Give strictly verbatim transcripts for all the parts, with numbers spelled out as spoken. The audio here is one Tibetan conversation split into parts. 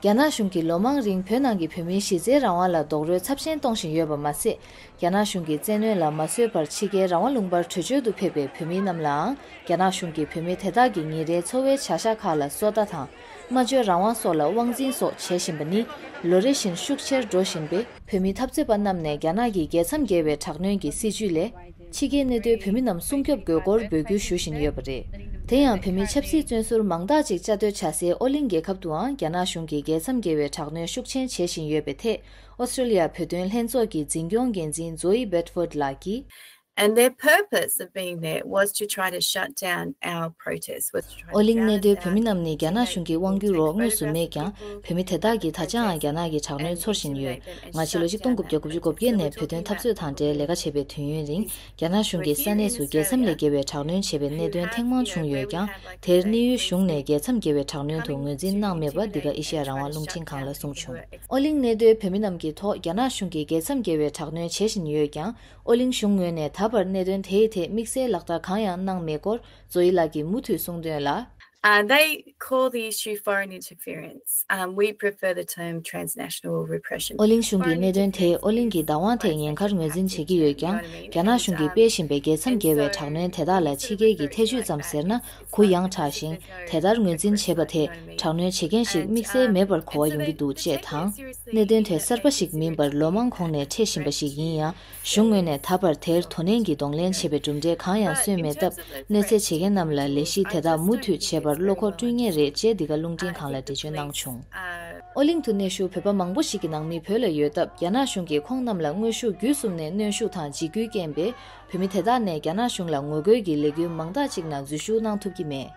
རྒྱ་ནག་གཞུང་གིས་ལོ་མང་རིང་བོད་ནང་གི་བོད་མིའི་གཞི་རྩའི་རང་དབང་ལ་རྡོག་རོལ་ཚབས་ཆེན་གཏོང་བཞིན་ཡོད་པ་མ་ཟད། རྒྱ་ནག་གཞུང་གི་བཙན་གནོན་ལ་མ་བཟོད་པར་ཕྱི་རྒྱལ་རང་དབང་ལུང་པར་བྲོས་བྱོལ་དུ་ཕེབས་པའི་བོད་མི་རྣམས་ལའང་རྒྱ་ནག་གཞུང་གིས་བོད་མི་དེ་དག་གི་ཉིན་རེའི་འཚོ་བའི་བྱ་གཞག་ཁག་ལ་སོ་ལྟ་དང་། སྨྲ་བརྗོད་རང་དབང་སོགས་ལ་དབང་འཛིན་སོགས་བྱེད་བཞིན་པ་ནི་ལོ་རེ་བཞིན་ཤུགས་ཆེར་འགྲོ་བཞིན་པས། བོད་མི་འཐབ་རྩོད་པ་རྣམས་ནས་རྒྱ་ནག་གི་རྒྱལ་མཚམས་བརྒལ་བའི་དྲག་གནོན་གྱི་སྲིད་བྱུས་ལས། ཕྱི་རྒྱལ་གནས་སྡོད་བོད་མི་རྣམས་སྲུང་སྐྱོབ་དགོས་སྐོར་འབོད་སྐུལ་ཞུ་བཞིན་ཡོད་པ་རེད། དེ་ཡང་བོད་མི་ཆབ་སྲིད་བཙོན་ཟུར་མང་དག་ཅིག་བཅའ་སྡོད་བྱ་སའི་ཨོ་གླིང་རྒྱལ་ཁབ་ཏུའང་རྒྱ་ནག་གཞུང་གིས་རྒྱལ་མཚམས་བརྒལ་བའི་དྲག་གནོན་ཤུགས་ཆེན་བྱེད་བཞིན་ཡོད་པའི་ཐད། ཨོ་སི་ཀྲི་ལི་ཡ་བོད་དོན་ལྷན་ཚོགས་ཀྱི་འཛིན་སྐྱོང་འགན་འཛིན་ཛོ་ཨི་བེད་ཕོརྡ་ལགས་ཀྱིས། And their purpose of being there was to try to shut down our protests, was to try to ཨོ་གླིང་གནས་སྡོད་བོད་མི་རྣམས་ནི་རྒྱ་ནག་གཞུང་གི་དབང་སྒྱུར་འོག་དངོས་སུ་མེད་ཀྱང་། བོད་མི་དེ་དག་གིས་ད་ཆའང་རྒྱ་ནག་གི་དྲག་གནོན་ཚོར་བཞིན་ཡོད། ང་ཕྱི་ལོ་ཆིག་སྟོང་དགུ་བརྒྱ་དགུ་བཅུ་གོ་བརྒྱད་ནས་བོད་དོན་འཐབ་རྩོད་དང་འབྲེལ་ལས་ཀ་བྱེད་པའི་དུས་ཡུན་རིང་། རྒྱ་ནག་གཞུང་གིས་ས་གནས་སུ་རྒྱལ་མཚམས་ལས་བརྒལ་བའི་དྲག་གནོན་བྱས་པའི་གནད་དོན་ཐེངས་མང་བྱུང་ཡོད་ཀྱང་། དེར་གནས་ཡུལ་གཞུང་ནས་རྒྱལ་མཚམས་བརྒལ་བའི་དྲག་གནོན་དུ་ངོས་འཛིན་གནང་མེད་པ། འདི་ག་ཨེ་ཤེ་ཡ་རང་དབང་རླུང་འཕྲིན་ཁང་ལ་གསུངས་བྱུང་། ཨོ་གླིང་གནས་སྡོད་བོད་མི་རྣམས་ཀྱི་ཐོག་རྒྱ་ནག་གཞུང་གིས་རྒྱལ་མཚམས་བརྒལ་བའི་དྲག་གནོན་བྱེད་བཞིན་ཡོད་ཀྱང་། ཨོ་གླིང་གཞུང་ངོས་ནས་ད་བར་གནད་དོན་དེའི་ཐད་དམིགས་བསལ་ལག་བསྟར་གང་ཡང་གནང་མེད་སྐོར། ཛོ་ཨི་ལགས་ཀྱིས་མུ་མཐུད་གསུངས་དོན་ལ། Uh, they call the issue foreign interference. Um, we prefer the term transnational repression. ཨོ་གླིང་གཞུང་གིས་གནད་དོན་དེ་ཨོ་གླིང་གི་བདག་དབང་ཐད་ཉེན་ཁར་ངོས་འཛིན་བྱེད་ཀྱི་ཡོད་ཀྱང་། རྒྱ་ནག་གཞུང་གིས་སྤེལ་བཞིན་པའི་རྒྱལ་མཚམས་བརྒལ་བའི་དྲག་གནོན་དེ་དག་ལ་ཕྱི་རྒྱལ་གྱི་ཐེ་བྱུས་ཙམ་ཟེར་ན་གུ་ཡངས་དྲགས་ཤིང་། དེ་ལྟར་ངོས་འཛིན་བྱེད་པ་དེས་དྲག་གནོན་བྱེད་མཁན་ཞིག་དམིགས་བསལ་མེད་པར་གོ་བ་ཡོང་གི་འདུག་ཅེས་དང་། གནད་དོན་དེ་གསར་པ་ཞིག་མིན་པར་ལོ་མང་གོང་ནས་འཕྲད་བཞིན་པ་ཞིག་ཡིན་ཡང་། གཞུང་ངོས་ནས་ད་བར་དེར་དོ་ནན་གྱིས་གདོང་ལེན་བྱས་པའི་གྲུབ་འབྲས་གང་ཡང་སོན་མེད་སྟབས། གནོད་འཚེ་བྱེད་མཁན་རྣམས་ལ་ལས་གཞི་དེ་དག་མུ་མཐུད་བྱེད་པར་བློ་ཁོག་བསྐྲུན་ངེས་རེད་ཅེས་འདི་ག་རླུང་འཕྲིན་ཁང་ལ་འགྲེལ་བརྗོད་གནང་བྱུང་། ཨོ་གླིང་དུ་གནས་བཞུགས་བོད་པ་མང་པོ་ཞིག་གི་ནང་མི་བོད་ལ་ཡོད་སྟབས། རྒྱ་ནག་གཞུང་གིས་ཁོང་རྣམས་ལ་དངོས་ཤུགས་བརྒྱུད་གསུམ་ནས་གནོན་ཤུགས་དང་འཇིགས་སྐུལ་རྐྱེན་པས། བོད་མི་དེ་དག་ནས་རྒྱ་ནག་གཞུང་ལ་ངོ་རྒོལ་གྱི་ལས་འགུལ་མང་དག་ཅིག་ནང་འཛུལ་ཞུགས་གནང་ཐུབ་ཀྱི་མེད།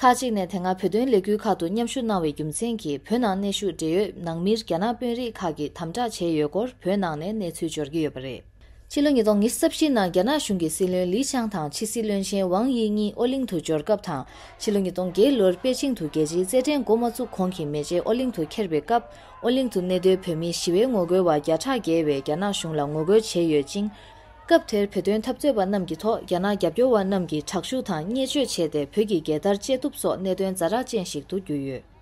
ཁག་ཅིག་ནས་དེ་སྔ་བོད་དོན་ལས་འགུལ་ཁག་ཏུ་མཉམ་ཞུགས་གནང་བའི་རྒྱུ་མཚན་གྱིས། བོད་ནང་གནས་བཞུགས་འབྲེལ་ཡོད་ནང་མིར་རྒྱ་ནག་དཔོན་རིགས་ཁག་གིས་དམ་དྲག་བྱས་ཡོད་སྐོར་བོད་ནང་ནས་གནས་ཚུལ་འབྱོར་གྱི་ཡོད་པ་རེད། ཕྱི་ལོ་ཉིས་སྟོང་ཉི་ཤུ་རྩ་བཞི་ནང་རྒྱ་ནག་གཞུང་གི་སྲིད་བློན་ལི་ཆང་དང་ཕྱི་སྲིད་བློན་ཆེན་ཝང་དབྱི་གཉིས་ཨོ་གླིང་དུ་འབྱོར་སྐབས་དང་། ཕྱི་ལོ་ཉིས་སྟོང་བརྒྱད་ལོར་པེ་ཅིང་དུ་རྒྱལ་སྤྱིའི་རྩེད་འགྲན་འགོ་མ་བཙུགས་གོང་གི་མེ་ལྕེ་ཨོ་གླིང་དུ་འཁྱེར་བའི་སྐབས། ཨོ་གླིང་དུ་གནས་སྡོད་བོད་མི་ཞི་བའི་ངོ་རྒོལ་བ་བརྒྱ་ཕྲག་བརྒལ་བས་རྒྱ་ནག་གཞུང་ལ་ངོ་རྒོལ་བྱས་ཡོད་ཅིང་། སྐབས་དེར་བོད་དོན་འཐབ་རྩོད་པ་རྣམས་ཀྱི་ཐོག་རྒྱ་ནག་རྒྱབ་སྐྱོར་བ་རྣམས་ཀྱིས་དྲག་ཤུགས་དང་བརྙས་བཅོས་བྱས་ཏེ། བོད་ཀྱི་རྒྱལ་དར་བཅད་གཏུབ་སོགས་གནད་དོན་ཛ་དྲག་ཅན་ཞིག་ཏུ་གྱུར་ཡོད།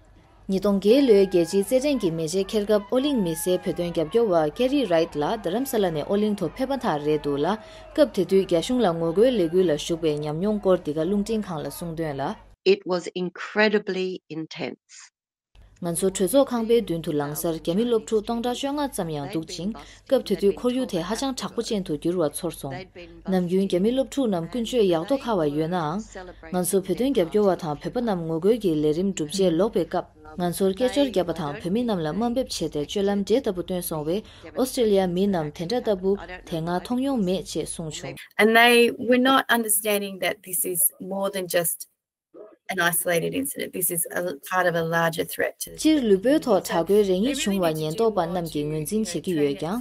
ཉིས་སྟོང་བརྒྱད་ལོའི་རྒྱལ་སྤྱིའི་རྩེད་འགྲན་གྱི་མེ་ལྕེ་འཁྱེར་སྐབས། ཨོ་གླིང་མི་སེར་བོད་དོན་རྒྱབ་སྐྱོར་བ་ཀེ་རི་རའིཊ་ལགས་རྡ་རམ་ས་ལ་ནས་ཨོ་གླིང་དུ་ཕེབས་མ་ཐག་རེད་འདུག་ལ། སྐབས་དེ་དུས་རྒྱ་གཞུང་ལ་ངོ་རྒོལ་ལས་འགུལ་ལ་ཞུགས་པའི་ཉམས་མྱོང་སྐོར་འདི་ག་རླུང་འཕྲིན་ཁང་ལ་གསུངས་དོན་ལ། It was incredibly intense. ང་ཚོ་གྲོས་ཚོགས་ཁང་པའི་མདུན་དུ་ལངས་སར་རྒྱ་མི་སློབ་ཕྲུག་སྟོང་ཕྲག་བཅོ་ལྔ་ཙམ་ཡང་འདུག་ཅིང་། སྐབས་དེ་དུས་ཁོར་ཡུག་དེ་ཧ་ཅང་དྲག་པོ་ཅན་དུ་འགྱུར་བ་ཚོར་སོང་། ནམ་རྒྱུན་རྒྱ་མི་སློབ་ཕྲུག་རྣམས་ཀུན་སྤྱོད་ཡག་ཏོ་ཁ་བ་ཡོད་ནའང་། ང་ཚོ་བོད་དོན་རྒྱབ་སྐྱོར་བ་དང་བོད་པ་རྣམས་ངོ་རྒོལ་གྱི་ལས་རིམ་གྲུབ་རྗེས་ལོག་པའི་སྐབས། ང་ཚོར་སྐད་ཅོར་བརྒྱབ་པ་དང་བོད་མི་རྣམས་ལ་དམའ་འབེབས་བྱས་ཏེ་སྤྱོད་ལམ་འདྲེ་ལྟ་བུ་སྟོན་སོང་བས། ཨོ་སི་ཀྲི་ལི་ཡ་མི་རྣམས་དེ་འདྲ་ལྟ་བུ་དེ་སྔ་མཐོང་མྱོང་མེད་ཅེས་གསུངས་བྱུང་། And they were not understanding that this is more than just an isolated incident. This is a part of a larger threat to the སྤྱིར་ལུས་པོའི་ཐོག་དྲག་རྒོལ་རེ་གཉིས་བྱུང་བ་ཉེན་རྟོག་པ་རྣམས་ཀྱིས་ངོས་འཛིན་བྱེད་ཀྱི་ཡོད་ཀྱང་།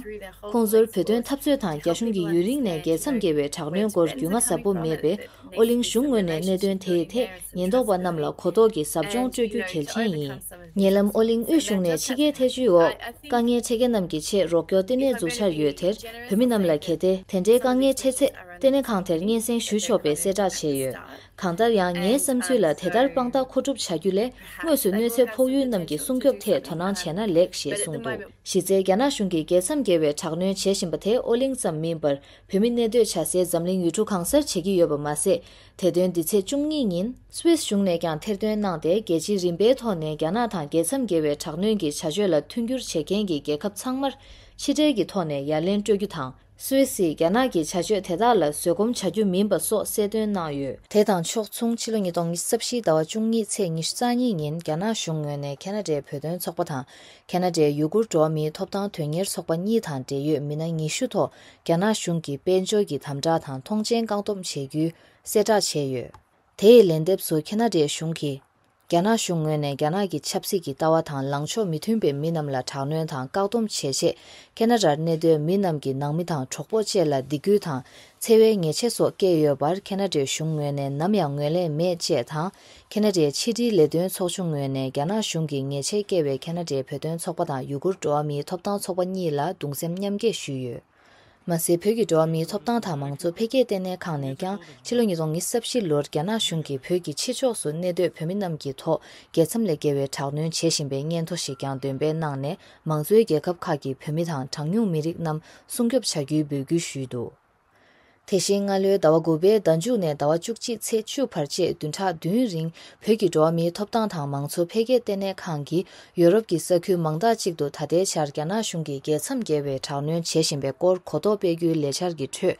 ཁོང་ཚོར་བོད་དོན་འཐབ་རྩོད་དང་རྒྱ་གཞུང་གིས་ཡུན་རིང་ནས་རྒྱལ་མཚམས་བརྒལ་བའི་དྲག་གནོན་སྐོར་རྒྱུས་མངའ་ཟབ་པོ་མེད་པས། ཨོ་གླིང་གཞུང་ངོས་ནས་གནད་དོན་དེའི་ཐད་ཉེན་རྟོག་པ་རྣམས་ལ་གོ་རྟོགས་ཀྱི་ཟབ་སྦྱོང་སྤྲོད་རྒྱུ་གལ་ཆེན་ཡིན། ཉེ་ལམ་ཨོ་གླིང་དབུས་གཞུང་ནས་ཕྱི་རྒྱལ་ཐེ་བྱུས་འོག་དཀའ་ངལ་འཕྲད་མཁན་རྣམས་ཀྱི་ཆེད་རོགས་སྐྱོར་ལྟེ་གནས་འཛུགས་འཆར་ཡོད། དེར་བོད་མི་རྣམས་ལ་གལ་ཏེ་དེ་འདྲའི་དཀའ་ངལ་འཕྲད་ཚེ། ལྟེ་གནས་ཁང་དེར་སྙན་སེང་ཞུ་ཆོག་པའི་གསལ་བསྒྲགས་བྱས་ཡོད། གང་ལྟར་ཡང་། ངའི་བསམ་ཚུལ་ལ། དེ་ལྟར་དཔང་རྟགས་མཁོ་སྒྲུབ་བྱ་རྒྱུ་ལས། དངོས་སུ་གནོད་འཚེ་ཕོག་ཡུལ་རྣམས་ཀྱི་སྲུང་སྐྱོབ་ཐད་དོ་སྣང་བྱས་ན་ལེགས་ཞེས་གསུངས་འདུག་གཞི་རྩའི་རྒྱ་ནག་གཞུང་གིས་རྒྱལ་མཚམས་བརྒལ་བའི་དྲག་གནོན་བྱེད་བཞིན་པ་དེ་ཨོ་གླིང་ཙམ་མིན་པར། བོད་མི་གནས་སྡོད་བྱ་སའི་འཛམ་གླིང་ཡུལ་གྲུ་གང་སར་བྱེད་ཀྱི་ཡོད་པ་མ་ཟད། དེ་དོན་འདི་ཚེས་བཅུ་གཉིས་ཉིན་སུད་སི་གཞུང་ནས་ཀྱང་ཐེར་འདོན་གནང་སྟེ། རྒྱལ་སྤྱིའི་རིམ་པའི་ཐོག་ནས་རྒྱ་ནག་དང་རྒྱལ་མཚམས་བརྒལ་བའི་དྲག་གནོན་གྱི་བྱ་སྤྱོད་ལ་མཐུན་འགྱུར་བྱེད་མཁན་གྱི་རྒྱལ་ཁབ་ཚང་མར་ཕྱི་འབྲེལ་གྱི་ཐོག་ནས་ཡ་ལན་སྤྲོད་རྒྱུ་དང་། སུད་སིས་རྒྱ་ནག་གི་བྱ་སྤྱོད་དེ་དག་ལ་བཟོད་སྒོམ་བྱ་རྒྱུ་མིན་པ་སོགས་གསལ་སྟོན་གནང་ཡོད། དེ་དང་ཕྱོགས་མཚུངས། ཕྱི་ལོ་ཉིས་སྟོང་ཉི་ཤུ་རྩ་བཞི་ཟླ་བ་བཅུ་གཉིས་ཚེས་ཉི་ཤུ་རྩ་གཉིས་ཉིན་རྒྱ་ནག་གཞུང་ངོས་ནས་ཁ་ན་ཌའི་བོད་དོན་ཚོགས་པ་དང་། ཁ་ན་ཌའི་ཡུ་གུར་འགྲོ་བ་མིའི་ཐོབ་ཐང་དོན་གཉེར་ཚོགས་པ་གཉིས་དང་འབྲེལ་ཡོད་མི་སྣ་ཉི་ཤུ་ཐོག་རྒྱ་ནག་གཞུང་གིས་དཔལ་འབྱོར་གྱི་དམ་དྲག་དང་མཐོང་མཆན་བཀག་སྡོམ་བྱེད་རྒྱུའི་གསལ་བསྒྲགས་བྱས་ཡོད། དེ་ཡི་ལན་འདེབས་སུ་ཁ་ན་ཌའི་གཞུང་གིས། རྒྱ་ནག་གཞུང་ངོས་ནས་རྒྱ་ནག་གི་ཆབ་སྲིད་ཀྱི་ལྟ་བ་དང་ལངས་ཕྱོགས་མི་མཐུན་པའི་མི་རྣམས་ལ་དྲག་གནོན་དང་བཀག་སྡོམ་བྱེད་ཆེད། ཁ་ན་ཌར་གནས་སྡོད་མི་རྣམས་ཀྱི་ནང་མི་དང་གྲོགས་པོ་བཅས་ལ་སྡིགས་སྐུལ་དང་། འཚེ་བའི་ཉེས་ཆད་སོགས་བཀལ་ཡོད་པར། ཁ་ན་ཌའི་གཞུང་ངོས་ནས་ནམ་ཡང་ངོས་ལེན་མེད་ཅེས་དང་། ཁ་ན་ཌའི་ཕྱི་དྲིལ་ལས་དོན་ཚོགས་ཆུང་ངོས་ནས་རྒྱ་ནག་གཞུང་གིས་ཉེས་ཆད་བཀལ་བའི་ཁ་ན་ཌའི་བོད་དོན་ཚོགས་པ་དང་ཡུ་གུར་འགྲོ་བ་མིའི་ཐོབ་ཐང་ཚོགས་པ་གཉིས་ལ་གདུང་སེམས་མཉམ་སྐྱེད་ཞུས་ཡོད། མ་ཟད། བོད་ཀྱི་འགྲོ་བ་མིའི་ཐོབ་ཐང་དང་མང་གཙོ་འཕེལ་རྒྱས་ལྟེ་གནས་ཁང་ནས་ཀྱང་ཕྱི་ལོ་ཉིས་སྟོང་ཉི་ཤུ་རྩ་བཞི་ལོར་རྒྱ་ནག་གཞུང་གིས་བོད་ཀྱི་ཕྱི་ཕྱོགས་སུ་གནས་སྡོད་བོད་མི་རྣམས་ཀྱི་ཐོག་རྒྱལ་མཚམས་ལས་བརྒལ་བའི་དྲག་གནོན་བྱེད་བཞིན་པའི་སྙན་ཐོ་ཞིག་ཀྱང་འདོན་སྤེལ་གནང་ནས། མང་གཙོའི་རྒྱལ་ཁབ་ཁག་གིས་བོད་མི་དང་གྲངས་ཉུང་མི་རིགས་རྣམས་སྲུང་སྐྱོབ་བྱ་རྒྱུའི་འབོད་སྐུལ་ཞུས་འདུག། དེ་བཞིན་སྔ་ལོའི་ཟླ་བ་དགུ་པའི་ཟླ་མཇུག་ནས་ཟླ་བ་བཅུ་གཅིག་ཚེས་བཅུ་བར་བཅས་བདུན་ཕྲག་བདུན་རིང་། བོད་ཀྱི་འགྲོ་བ་མིའི་ཐོབ་ཐང་དང་མང་གཙོ་འཕེལ་རྒྱས་ལྟེ་གནས་ཁང་གིས་ཡོ་རོབ་ཀྱི་ས་ཁུལ་མང་དག་ཅིག་ཏུ་ད་ལྟའི་ཆར་རྒྱ་ནག་གཞུང་གིས་རྒྱལ་མཚམས་བརྒལ་བའི་དྲག་གནོན་བྱེད་བཞིན་པའི་སྐོར་གོ་རྟོགས་སྤེལ་རྒྱུའི་ལས་འཆར་གྱི་ཁྲོད།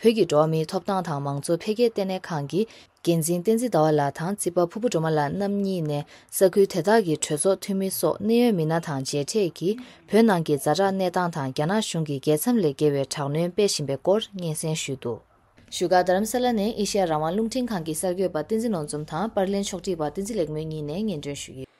བོད་ཀྱི་འགྲོ་བ་མིའི་ཐོབ་ཐང་དང་མང་གཙོ་འཕེལ་རྒྱས་ལྟེ་གནས་ཁང་གི་འགན་འཛིན་བསྟན་འཛིན་ཟླ་བ་ལགས་དང་རྩིས་པ་ཕུར་བུ་སྒྲོལ་མ་ལགས་རྣམ་གཉིས་ནས། ས་ཁུལ་དེ་དག་གི་གྲོས་ཚོགས་འཐུས་མི་སོགས་གནད་ཡོད་མི་སྣ་དང་མཇལ་འཕྲད་ཀྱིས། བོད་ནང་གི་ཛ་དྲག་གནས་སྟངས་དང་། རྒྱ་ནག་གཞུང་གིས་རྒྱལ་མཚམས་ལས་བརྒལ་བའི་དྲག་གནོན་སྤེལ་བཞིན་པའི་སྐོར་སྙན་སེང་ཞུས་འདུག། བཞུགས་སྒར་རྡ་རམ་ས་ལ་ནས་ཨེ་ཤེ་ཡ་རང་དབང་རླུང་འཕྲིན་ཁང་གི་གསར་འགོད་པ་བསྟན་འཛིན་ནོར་འཛོམས་དང་པར་ལེན་ཕྱོགས་སྒྲིག་པ་བསྟན་འཛིན་ལེགས་སྨོན་གཉིས་ནས་སྙན་སྒྲོན་ཞུས་ཡོད།